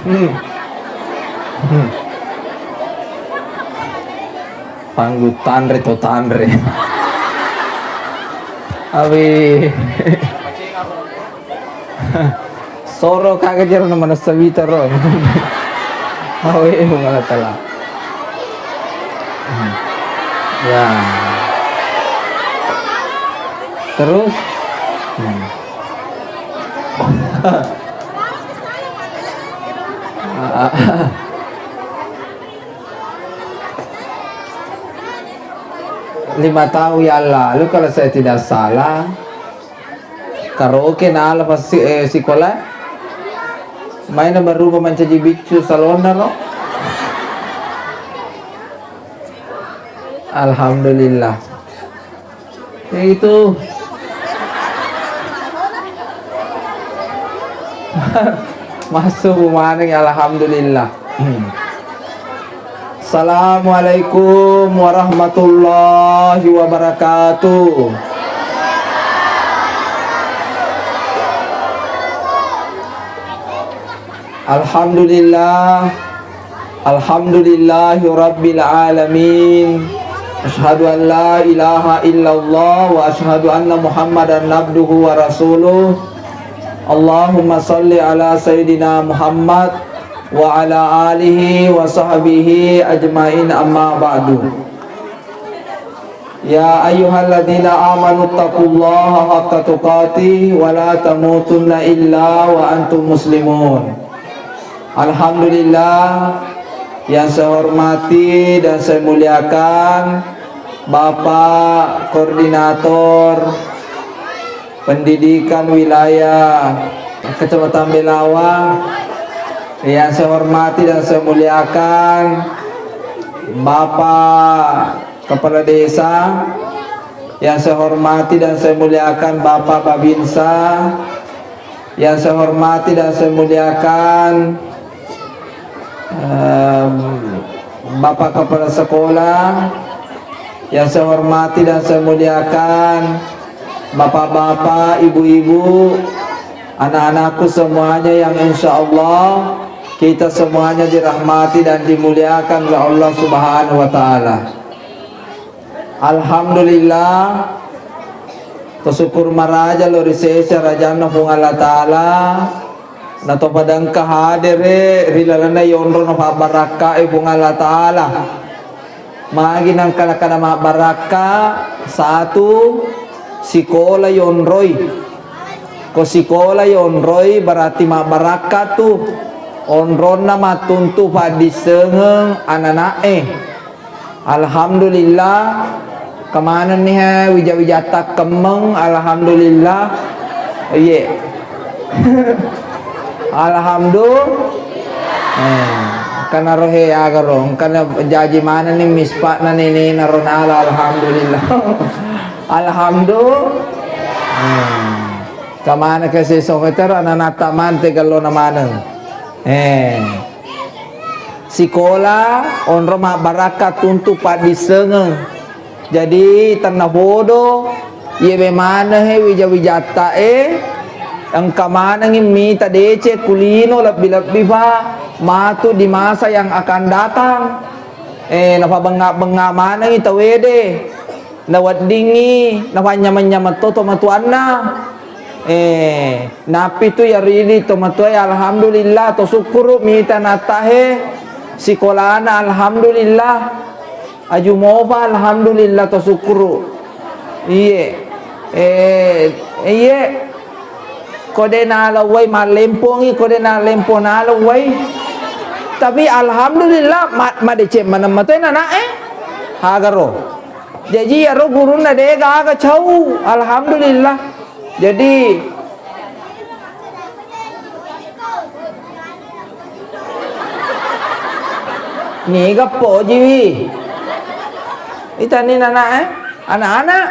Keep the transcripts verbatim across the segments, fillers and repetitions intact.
Hmm. Hmm. Panggu tanre to tanre. Awe. Soro kaga jero na manessa wita ro. Awe, mangala tala. Hmm. Ya. Terus? Hmm. Lima tahun yang lalu kalau saya tidak salah, karaoke nala pas si-, eh, sikola, maina berubah mancaji biccu salonna ro. Alhamdulillah. Itu. Masuk maneng, alhamdulillah. Hmm. Assalamualaikum warahmatullahi wabarakatuh. Alhamdulillah. Alhamdulillahi rabbil alamin. Asyhadu an la ilaha illallah wa asyhadu anna Muhammadan abduhu wa rasuluh. Allahumma salli ala sayyidina Muhammad wa ala alihi wa sahbihi ajmain, amma ba'du. Ya ayyuhalladzina amanu taqullaha haqqa tuqatih wa la tamutunna illa wa antum muslimun. Alhamdulillah, yang saya hormati dan saya muliakan Bapak Koordinator Pendidikan Wilayah Kecamatan Belawa, yang saya hormati dan saya muliakan Bapak Kepala Desa, yang saya hormati dan saya muliakan Bapak Babinsa, yang saya hormati dan saya muliakan, em, Bapak Kepala Sekolah, yang saya hormati dan saya muliakan Bapak-bapak, ibu-ibu, anak-anakku semuanya yang insya Allah kita semuanya dirahmati dan dimuliakan oleh Allah Subhanahu wa Ta'ala. Alhamdulillah, to syukur maraja lao ri sese arajanna Puang Allah Ta'ala, na to pada engka hadere ri lalenna yonro na pabbarakkae Puang Allah Ta'ala. Magi nangka nakkeda mabbarakka, satu, sikola yonroi. Ko sikola yonroi berarti mabbarakka tu. Onronna mattuntu paddissengeng anana'e. Alhamdulillah, kemanenni he wija-wijatta kemmeng, alhamdulillah. Iye. Alhamdulillah. Eh, engkana rohe agaro, engkana jaji manenni mispa'na nenena ronala, alhamdulillah. Alhamdulillah. Eh, kemana ke si soveter ananatta mante gallona maneng. Eh. Sikola onro mabbarakka tuntu paddissengeng. Jadi tennapodo iyewe manehe wija-wijattae engka manengngi mita deceng kulino lebbi-lebbi pa matu di masa yang akan datang. Eh, napabengnga-bengnga manengngi tawede. Naweddingngi napanynyameng-nyameng to tomatoanna. Eh, nappi tu yaridi tomatoae, alhamdulillah, to sukkuru mita nattahe sikolana, alhamdulillah. Aju mopa, alhamdulillah, to sukkuru. Iye. Eh, iye. Kode nalawai mallempongi, kode nallempo nalawai. Tapi alhamdulillah, ma-, madeceng maneng matoe nanae. Hagaro. Jaji iyaro gurunna de gaga cau, alhamdulillah. Jadi niga pojiwi. Itani nana, eh? Anak-anak.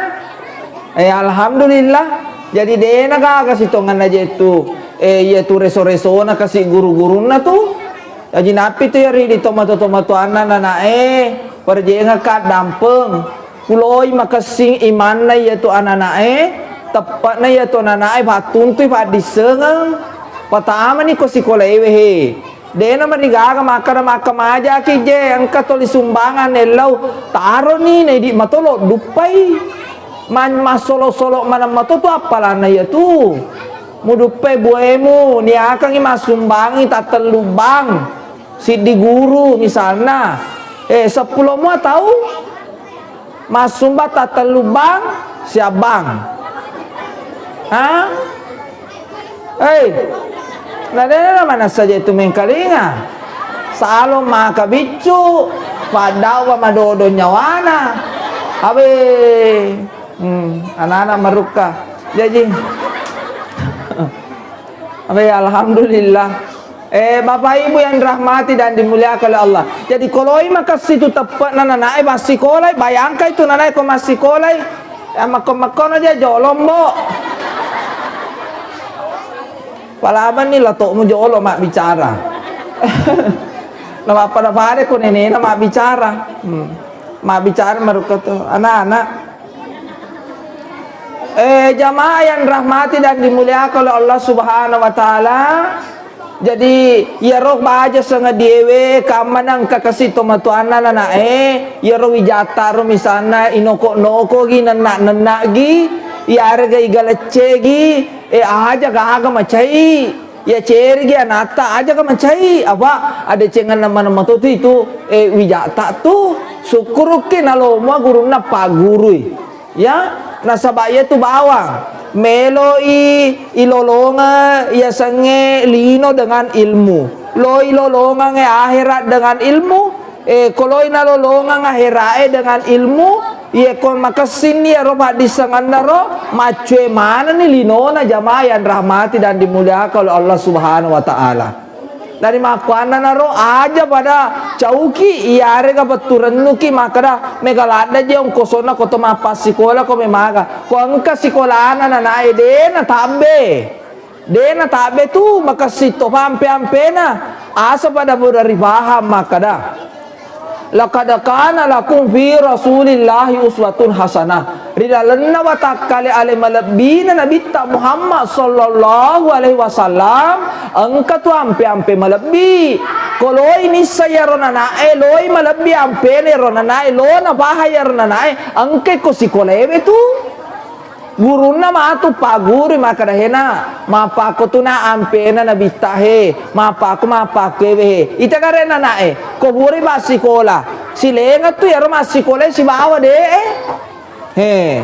Eh, alhamdulillah. Jadi dena gaga sitongenna jettu. Eh, iya tu reso-resona kasi guru-gurunna tu. Jaji nappi tu yaridi tomatoa-tomatoanna nanae, perjengekka dampeng. Puloi makessing imanna iyatu ananae, teppe'na iyatu ananae pattuntui paddissengeng. Patamani ko sikolaewe he. Dena marigaga makkada makkamajaki je, engka toli sumbangan ellau, taroni, na idi matolo duppai. Man-, massolo-solo maneng mato tu appalanna iyatu. Muduppai buemu, niakangi massumbangi tattellu bank, siddi guru misalna. Eh, seppulo mua tau massumba tattellu bank, siabbang. Ha? Hei, na dena manessa je tu mengkalinga. Salo maka biccu, paddawa madodo nyawana. Awe, hmm, anak-anak marukka. Jaji. Awe, alhamdulillah. Eh, Bapak Ibu yang dirahmati dan dimuliakan oleh Allah. Jadi, koloi makessi tu teppe'na nanae massikolai, bayangkan itu nanae ko massikolai, ya, makko-makkono je jolong, Bo. Palabanni lato'mu jolo mabbicara. Na mappada-pada ko nenena mabbicara. Hmm. Mabbicara marukka tu anak-anak. Eh, jamaah yang dirahmati dan dimuliakan oleh Allah Subhanahu wa Ta'ala, jadi, iyaro baja sengediewe, kammaneng kakasi tomatoanna nanae, iyaro wijatta ro misalna inoko-nokogi, nenna-nennagi, iyarega igaleccegi, eh, aja gaga macai. Iya cerigi anatta aja ka macai, apa adecengenna maneng matotu itu, eh, wijata tu, sukkurukki nalomua gurunna paggurui. Ya, nasaba iya tu bawang meloi ilolonge yasengnge lino dengan ilmu. Loi lolongangnge akhirat dengan ilmu, eh, koloi nalolongang akhirae dengan ilmu, iye ko makessinni iyaro paddissengenna ro, maccue manenni linona jamaah yang dirahmati dan dimuliakan oleh Allah Subhanahu wa Ta'ala. Dari makkuannanaro aja pada cauki, iyarega pettu rennuki makkeda, mega ladde je ongkosona ko to mappassikola ko memaga. Ko engka sikolana nanae de natabbe. De natabbe tu makessing to ampe-ampena. Asa pada mudah ripaham makkeda, "Laqad kana lakum fi Rasulillahi uswatun hasanah." Ri lalenna watakkale ale malebbina Nabitta Muhammad sallallahu alaihi wasallam, engka tu ampe-ampe malebbi. Koloi nissa iyaro nanae, loi malebbi ampena iyaro nanae, lona paha iyaro nanae, engka ko sikolewe tu. Gurunna matu pagguru makkeda, "Hena, mappakko tu na ampena Nabitta he, mappakko, mappakko ewe he." Ita gare nanae, ko pura massikola, silenga tu iyaro massikola sibawa de e. He.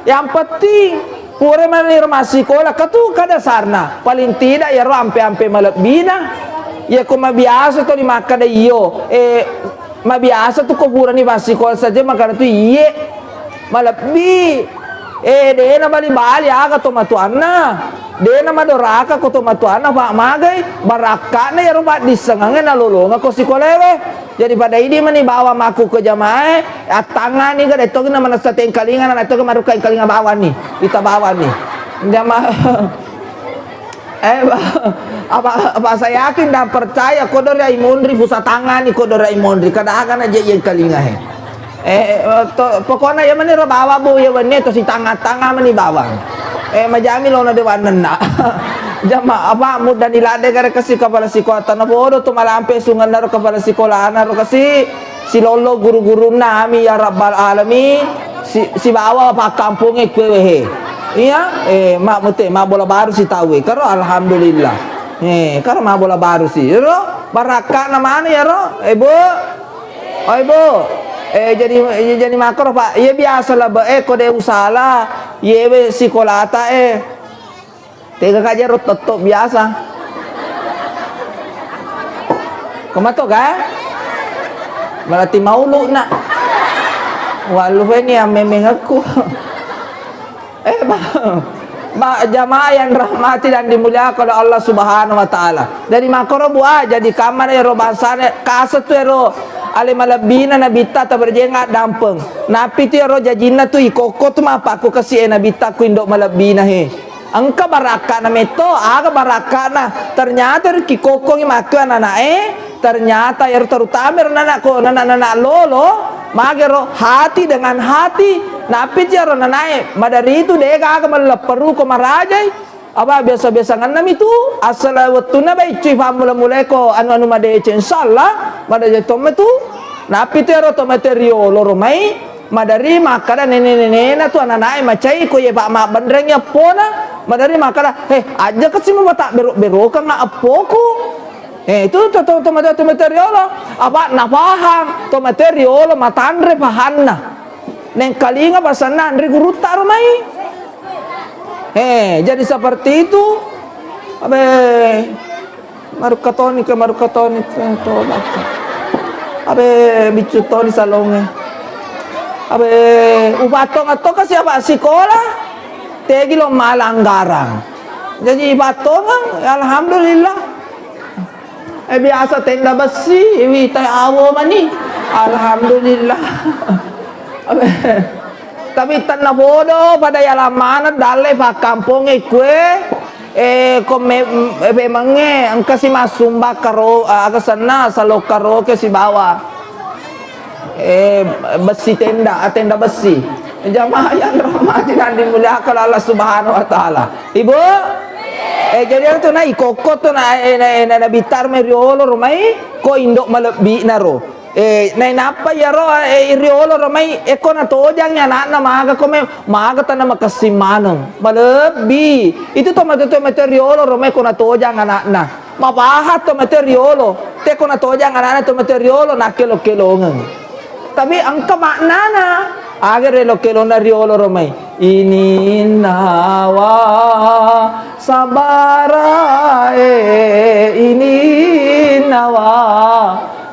Yang penting pura maniro massikola, katu kada sarna, paling tidak iyaro ampe-ampe malebbina. Iya ko mabiasa to di makkeda iyo, eh, mabiasa tu ko purani massikola saja makkeda tu iye. Malebbi. Eh, de nabali-bali aga to matuanna. De namadoraka ko to matuanna, pa magai barakkana iyaro paddissengengnge nalolonga ko sikolewe. Jadi pada idi mani bawang makku ke jamae, attangani ga de togi na manessa tengkalinga, na togi marukka engkalinga bawang ni. Ita bawang ni. Jama Eh, ba-, apa, apa saya yakin dan percaya, kodori ai monri, pusa tangani kodori ai monri, kada aga na je engkalinga he. Eh, eh, to, pokokna iya mani ro bawang, Bu, iya wenni to sitanga-tanga mani bawang. Eh, majami lona de wannenna. Jama, apa, muddani ladde gare kasi kepala sikola, tana bodo tu malampe sungenna ro kepala sikolana ro kasi. Silollo guru-gurunna, amin ya rabbal alamin. Si-, sibawa pakkampongnge kuewe he. Iya, eh, ma mute, ma bola baru si tauwe. Karo alhamdulillah. Eh, karo ma bola baru si. Ro, barakkana manu ya ro. Eh, Bu. Oi, Bu. Eh, jadi, jadi makro, Pak. Iya biasa lah, Bu. Eh, ko de usala. Iyewe sikolata, eh. Tega ka jero tetto biasa. Ko mato ka? Berarti maulu na. Walu ini yang memengekku. Eh, ba, ba, jamaah yang dirahmati dan dimuliakan oleh Allah Subhanahu wa Ta'ala. Dari makoro bua, jadi kamar ero bangsana, kasa tu ero ale malebbina nabitta taberjenga dampeng. Napi tu ero jajinna tu ikokko tu mapakku kasi e nabitta ku indo malebbina he. Engka barakka'na metto, aga barakka'na? Ternyata ri kikokkongi makkua nanae, ternyata ero terutama ero nana ko nana-nana lolo, magero hati dengan hati, nappi ero nanae, madaritu de gaga mallepperu ko marajai, Apa biasa-biasa ngennami tu, asal wettunna baiccu ifammula-mulai ko anu-anu madeceng, insya Allah, madeceng tommi tu. Nappi tu ero to mate riolo ro mai, madari makkada nene-nenena tu ananae macai ko ye pa mabbenreng eppona, madari makkada, "He, aja kasi mubata bero-berokang eppoku." Eh, itu to, to, to mate, to mate riolo. Apa napahang, to mate riolo matanre pahanna. Nengkalinga pasanna anre gurutta ro mai. Eh, jadi seperti itu. Abe, marukka toni ke, marukka toni ke, toba. Abe, biccu toni salonge. Abe, upattong atto ke siapa sikola? Tegi lo malanggarang. Jadi ipattong, alhamdulillah. Eh, biasa tenda bessi, witai awo mani. Alhamdulillah. Tapi tenna bodo pada yalang maneng dalle pakkampongnge kue. Eh, ko me-, eh, pemengnge engka si massumba karo, aga senna salo karoke sibawa. Eh, bessi tenda, ah, tenda bessi. Jamaah yang rahmati dan dimuliakan Allah Subhanahu wa Ta'ala. Ibu? Eh, jadi itu na ikokko tu na, eh, na, eh, na, na bitar mai riolo romai, ko indok malebbi naro. Eh, nainappa iyaro, eh, riolo romai, eh, ko natojang anakna maga ko me-, maga tanna makessing maneng. Malebbi. Itu to mate-, to mate riolo romai ko natojang anakna. Mapahang to mate riolo, te ko natojang anakna to mate riolo, nakkelo-kelongeng. Tapi engka maknana, aga relo-kelonna riolo romai. Ininnawa sabarae, ininnawa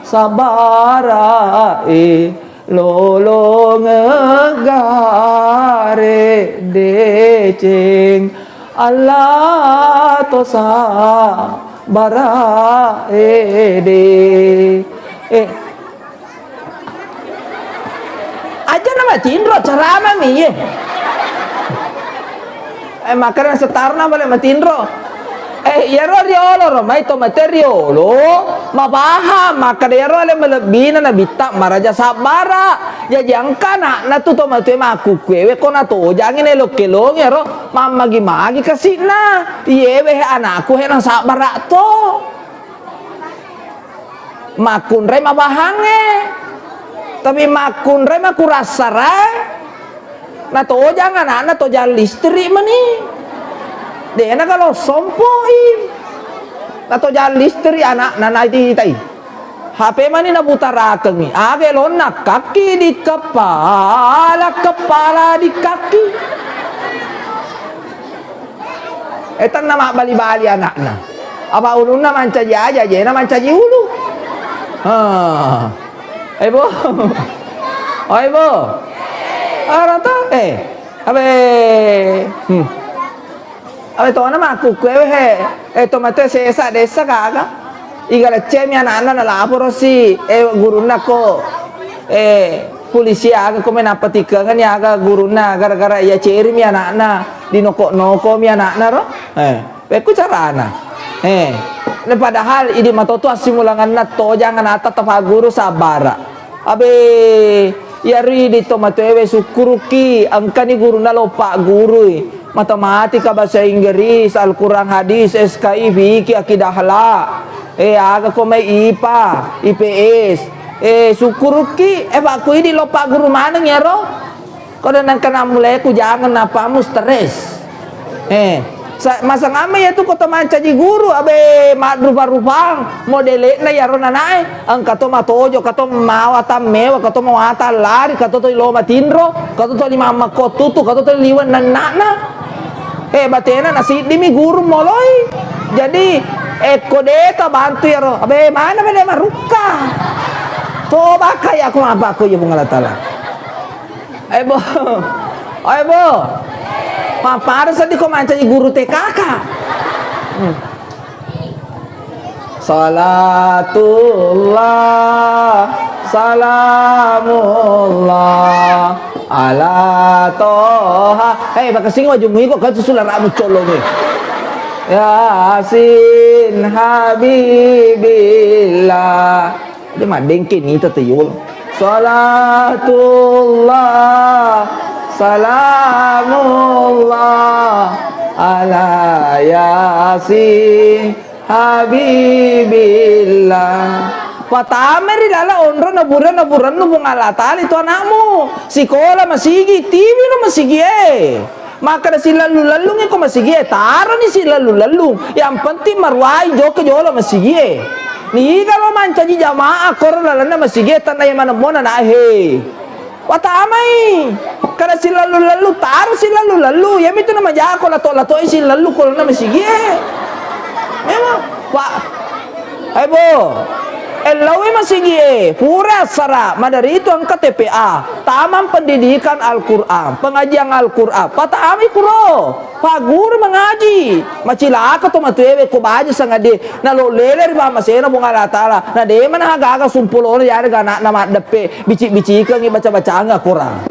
sabarae. Lolongegare deceng, Allah tosa bara ede. Eh. Aja na matinro, ceramah mi, ye. Eh, makkeda setarna bale matinro. Eh, iyaro riolo ro mai to mate riolo, mapaham, makkeda iyaro ale malebbina nabitta maraja sabbara. Jaji engka anakna tu to mate makkukkuewe ko natojangi nelo-kelongi ro, mammagi-magi kasi'na. Iyewe he anakku he nasabbara to. Makkunrai mapahangnge. Tapi makkunrai makurassarae. Natojang anakna tojang listrik meni. Dena kalau sompoi. Natojang listrik anakna naititai. H P mani nabutarakengi. Aga elonna kaki di kepala, kepala di kaki. Eh, tenna mabbali-bali anakna. Apa ulunna mancaji aja, jena mancaji ulu. Ha. Eh, Bo. Oi, Bo. Ara to? Eh. Abe. Hmm. Abe tona makkukkuewe he. Eh, to mate sesa desa kaga. Iga leccemi anakna nalaporosi, eh, gurunna ko, eh, polisi aga ko menappa tikengeni aga gurunna gara-gara iya cerimi anakna, dinoko-nokomi anakna ro. Eh, pekku carana. Eh, ne padahal idi matoto assimulanganna tojang anakta tapaguru sabbara. Abe, iyaro idi to matoewe sukkuruki, engkani gurunna lo paggurui. Matematika, bahasa Inggris, Al-Quran, hadis, S K I, fikih, akidah akhlak. Eh, aga ko mai I P A, I P S. Eh, sukkuruki, eh, pakku idi lo pagguru maneng iyaro. Ko de nengka nammulai ku jangan napamu stres. Eh, sa-, masang amma iyatu ko to mancaji guru, abe madrupa-rupang modele'na iyaro nanae, engka to matojo, ka to mawatang mewa, ka to mawatang lari, ka to to lo matinro, ka to to limammakko tutu, ka to to liweng nenna'na. Eh, batena nasiddimi guru moloi. Jadi, ekko deta bantu iyaro, abe mana mene marukka. Toba kaya aku apa aku ya Puang Allah Taala. Ayo, Bo. Ayo, Bo. Mappara seddi ko mancaji guru T K K. Hmm. Salatullah, salamullah, ala Toha. Eh, makessing wajungmu iko, kan susu lara'mu colong, eh. Yasin Habibillah. Dia maddengke nita te yolo. Salatullah, salamullah, Ala Yasin Habibillah. Patamai ri laleng onrong naburennu, naburennu Puang Allah Taala itu anakmu. Sikola masigi, tiwi lo masigi e. Makkeda silellu-lellungngi ko masigi e, taroni silellu-lellung. Yang penting maruai jokka jolo masigi e. Niga lo mancaji jamaah koro lalenna masigi e, tandai manemmona na he. Watamai. Kada silellu-lellu, taro silellu-lellu. Iyamitu namajako lato-latoi silellu kolonna masigi e. Memang, Pak. Hai bo. Ellaui masigi e, pura assara, madaritu engka T P A, Taman Pendidikan Al-Quran, pengajian Al-Quran, patamai kuro. Pagguru mangaji, macilaka to matuewe ko baja sangadie, nalo lele ri pammasena Puang Allah Taala, na dema na gaga sumpulona yarega anakna maddeppe, bici-bicikengi baca-bacanga Quran.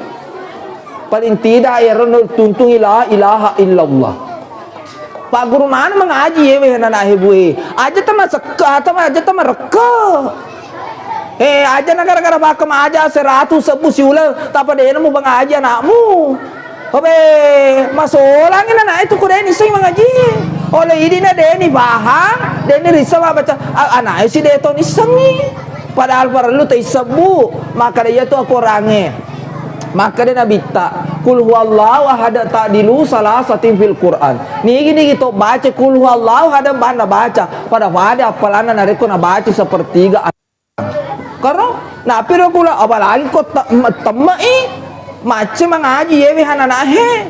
Paling tidak iyaro no tuntungi la ilaha illallah. Pagguru mana mangaji yewe nana hebue. Aja tama sekka, tama aja tama rekka. Eh, aja na gara-gara baka maja seratu sebbu siuleng, tapa dena mu mangaji anakmu. Obe, masolangi na nae tu kudeni sing mangaji. Oleh idi na deni paham, deni rissa baca, a-, anaknya si deto nissengi. Padahal parellu tei sebbu, maka dia tu aku orange. Maka dia nabitta, kul huwallahu ahad ta'dilu salasatin fil Quran. Nigi-nigi to baca kul huwallahu ahad banda baca. Pada-pada appalanna narekko nabaca sepertiga Karo, napiro kula, apalagi ko te-, me-, temme'i, macce mangaji yewe hananahe.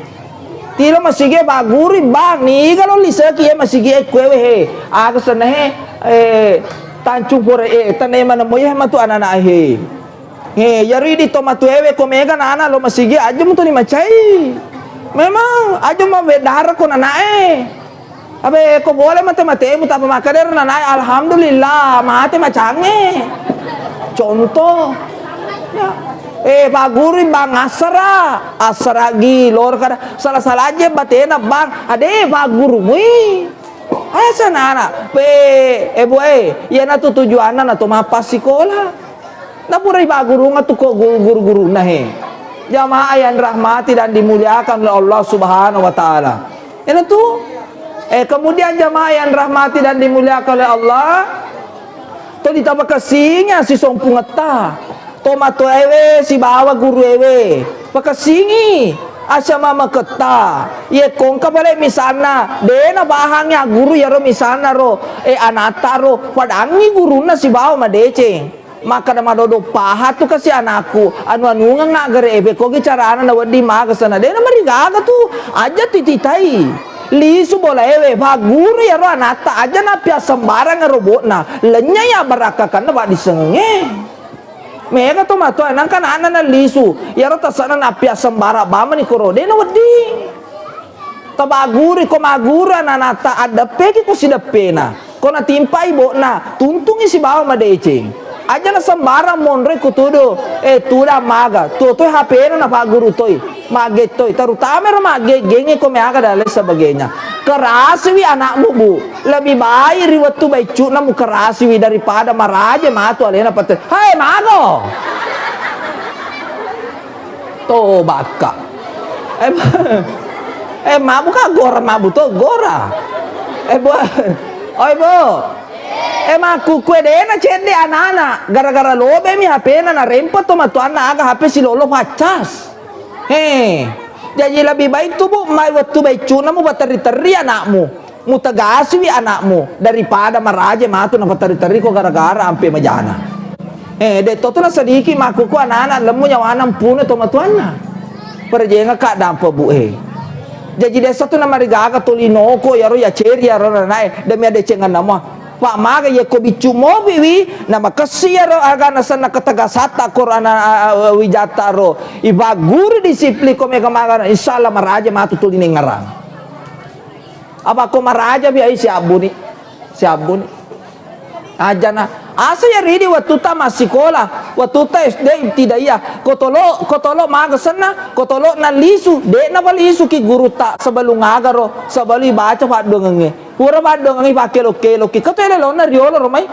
Tilo masigi e pagguru bang, niga lo liseki ye masigi e kuewe he. Aga senna he, eh, tancung pore, eh, tane manemo ye matu ananahe. He, yaro idi to matu ewe ko mega nana lo masigi e, aja mutu ni macai. Memang, aja ma bedara ko nanae. Abe, ko boleh mate-matemu, tapa makkedero nanae, alhamdulillah, mate macangnge. Contoh. Ya. Eh, paggurui bang assara, assara gi, lor kada, salah-salah aja batena bang, ade paggurumui. Asa nana, pe, eh, boe, iyana tu tujuanna na to mappassikola. Napurai paggurunga tu ko guru-gurunna he. Jamaah yang rahmati dan dimuliakan oleh Allah Subhanahu wa Ta'ala. Iyana tu, eh, kemudian jamaah yang rahmati dan dimuliakan oleh Allah, to ditapakessingi sisompungetta, to matoewe sibawa guruewe, pakessingi asya mamaketta. Ye kongka pale misalna, dena pahangi guru yaro misalna ro, eh, anatta ro, padangi gurunna sibawa madeceng. Makkeda madodo paha tu kasi anakku, anu-anungengnga gere ebe kogi carana nawedding maga sana. Dena marigaga tu, aja tititai. Lisu bola ewe, pagguru yaro anatta, aja nappiassembarang robo'na. Lenyai abarakkakanna paddissengengnge. Mega to matoa, nangka anakna nalisu, yaro tasana nappiassembarang bamani koro, dena wedding. Tabagguri ko magguru ananatta, addeppeki ko sideppena. Ko natimpai bo'na, tuntungi sibawa madeceng. Aja na sembarang monroi ko tudu, eh, tudang maga. Tuo toi H P-na napagguru toi. Maggettoi, terutama ro maggeggengnge ko meaga dan lain sebagainya. Kerasiwi anakmu, Bu. Lebih baik ri wettu baiccu'na mukerasiwi daripada maraja matu alena pate. Hai, mago! To bakka. Eh, eh, mabu ka gora, mabu to gora. Eh, bo. Oi, bo. Eh, makkukue dena cedde anana, gara-gara lobemi H P-na narempa to matuanna aga H P silolo faccas. He. Jaji lebih baik tu, Bu, mai wettu baiccu'na mupaterri-terri anakmu. Mutegasiwi anakmu daripada maraja matu napaterri-terri ko gara-gara ampe majana. Eh, de to tu nasediki makkuku anana lemmu nyawana mpuna to matuanna. Perjenga ka dampa bu e. Jaji desa tu namarigaga tolinoko yaro yaceri yaro nanae demi adecenganna mua. Pak maga yekko biccu mopi wi namakessi yaro aga nasenna ketegasatta koro ana, a, a, wijatta ro. Ibagguru disiplin ko mega maga insyaallah maraja matu tolinengngarang. Apa ko maraja bi ai siabbuni. Siabbuni. Ajana. Asa ya ridi wattutta massikola, wattutta S D ibtidaiyah. Kotolo, kotolo maga senna, kotolo nalisu, de napa lisu ki gurutta sebelum agaro, sebelum baca paddoangengnge. Pura paddoangengnge pakkelo-keloki. Kato elelonna riolo romai.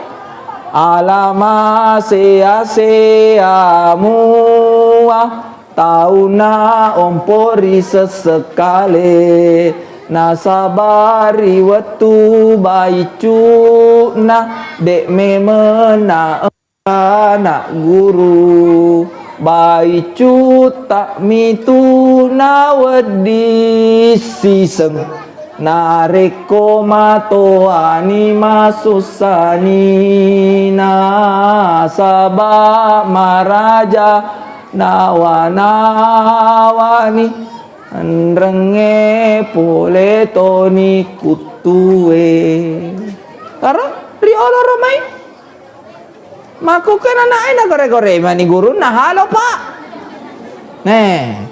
Alama sea-sea mua. Tauna ompori sessekale, Nasaba ri wettu baiccu'na, de' memeng na ana' guru. Baiccu'ta mitu nawedding siseng, narekko matoani masussani, nasaba maraja nawa-nawani. Enrengnge pole toni kuttue. Karo riolo romai. Makkukkue nanae nagore-gore mani gurunna, "Halo, Pak." Nah.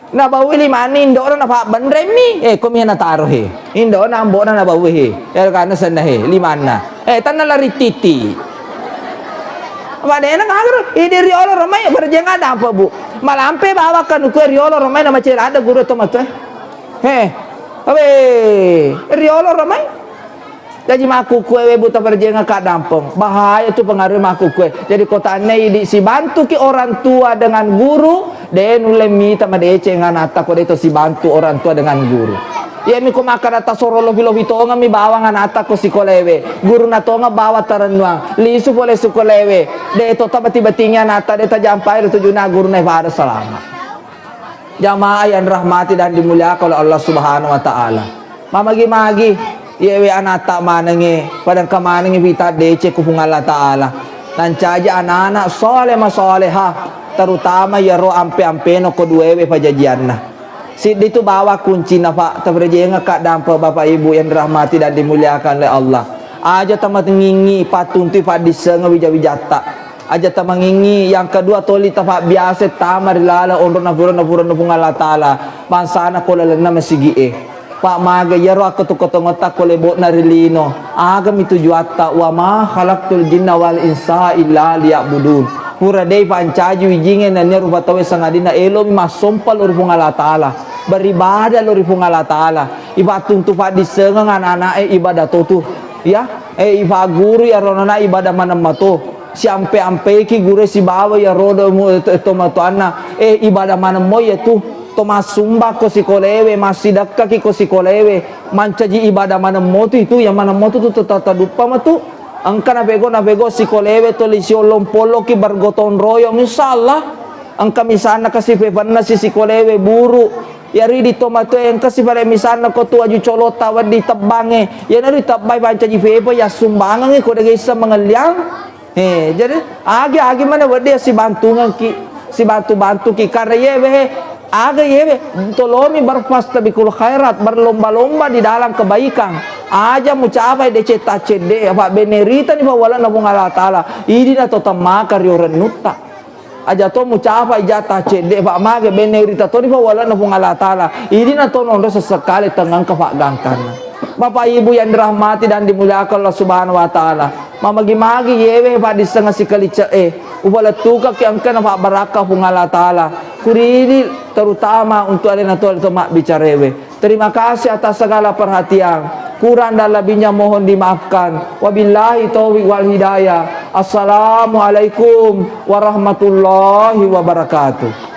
Nabaui limanna indo'na napabbenremmi. Eh, komi natarohe. Indo'na ambo'na nabaui he. Ero kana senna he, limanna. Eh, tanna lari titi. Apa dena ngagero, idi riolo romai berjenga dampe, Bu. Malampe bawa kanukue riolo romai na macela ada guru to matoe. He. Awe, riolo romai. Jaji makkukkue we buta berjenga kaddampeng. Bahaya tu pengaruh makkukkue. Jadi ko tanne idi sibantuki orang tua dengan guru, de nulle mita madeceng anatta ko de to sibantu orang tua dengan guru. Iyami ko makkada tasoro lofi-lofi tongeng mi bawang anatta ko sikolewe. Guruna tongeng bawa tarennuang. Lisu pole sikolewe. De to tabati-batingi anatta, de tajampai ro tujuna guruna pada salama. Jamaah yang dirahmati dan dimuliakan oleh Allah Subhanahu wa Ta'ala. Mamagi-magi, iyewe anatta manengnge, pada engka manengngi wita deceng ku Puang Allah Ta'ala. Nancaji anak-anak soleh masoleha, terutama iyaro ampe-ampeno ko duewe pajajianna. Siddi tu bawa kuncina, Pak, taperjengekka dampe Bapak Ibu yang dirahmati dan dimuliakan oleh Allah. Aja tamangingi pattuntui paddissengeng wija-wijatta. Aja tamangingi, yang kedua toli tapabbiasa tama ri laleng onrona pura-, pura-, Puang Allah Ta'ala, bangsana ko lalenna masigi'e. Pak, maga iyaro akkato-katongetta ko lebo'na ri lino, agami tujuatta, "Wa ma khalaqtul jinna wal insa illa liya'budun." Pura dei pancaji wijingnge nennia rupa tauwe sangadinna elo'mi massompa lao ri Puang Allah Ta'ala, beribadah lao ri Puang Allah Ta'ala, ipattuntu paddissengeng anak-anak'e ibadah to tu, ya, eh, ipagguru iyaro anana ibadah maneng mato. Siampe-ampeki guru sibawa iyaro do mu-, to-, tomatoanna, eh, ibadah maneng mo iyatu. To massumbang ko sikolewe, massidekkaki ko sikolewe, mancaji ibadah maneng mo tu itu, yang maneng mo tu, tu, tu, tu, taduppa matu. Engka napego, napego sikolewe toli siollong-pollongki bergotong royong, insya Allah. Engka misalna kasi pepenna si sikolewe buru. Iyaro idi tomatoe engka si pale misalna ko tu aju colotta wedding tebbangnge. Iyana ri tebbai pancaji pepe, yassumbangengngi ko dega isseng mangelliang. He, jadi, agi-agi mana wedding sibantungengki, sibantu-bantuki. Karena yewe, he, aga yewe, tolomi berfastabiqul khairat, berlomba-lomba di dalam kebaikan. Aja mucapai deceng taccedde, apa bene ritani pawalana Puang Allah Ta'ala. Idina to temmaka rio rennutta. Aja to mucapai ja taccedde, apa mage bene rita toni pawalana Puang Allah Ta'ala. Idina to nonro sesekali tengengka paggangkanna. Bapak Ibu yang dirahmati dan dimuliakan Allah Subhanahu wa Ta'ala. Mamagi-magi yewe paddissengeng sikalicce'e, upalettukaki engkana pabbarakka Puang Allah Ta'ala. Kuridi terutama untuk alena to, to mabbicarewe. Terima kasih atas segala perhatian. Kurang dan lebihnya mohon dimaafkan. Wabillahi taufiq wal hidayah. Assalamualaikum warahmatullahi wabarakatuh.